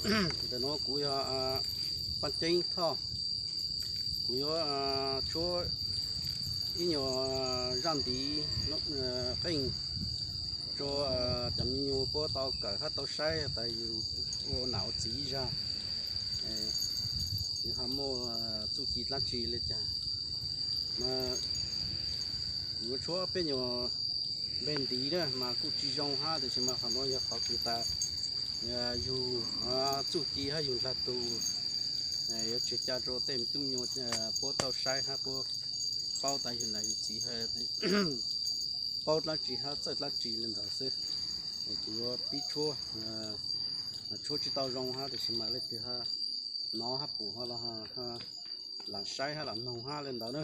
Ntawm no kuv yog Paj Ceeb Thoj, kuv yuav tshuab ib nyuag zaj ntiv qeej rau cov me nyuam puab tau kawm hab tau saib tas yus ua nam ua txiv ib zag, yus ho muaj txuj ci dlaab tsi le caag. Mas kuv yuav tshuab peb nyuam npe ntiv na mas kuj tsi zoo hab, tiam sis mas qhov nuav yog qhov kws tas yug txuj ci hab yug ndlag tug yuav tseg ca rau tej tub nyuas puab tau saib hab puab paub tas yug nam yug txiv paub dlaab tsi hab txawj dlaab tsi le ntawd xwb. Kuv yuav pib tshuab, tshuab tsi tau zoo hab, tiam sis mas leej twg ho nov hab pum ho los lam saib hab lam noog hab le ntawd na.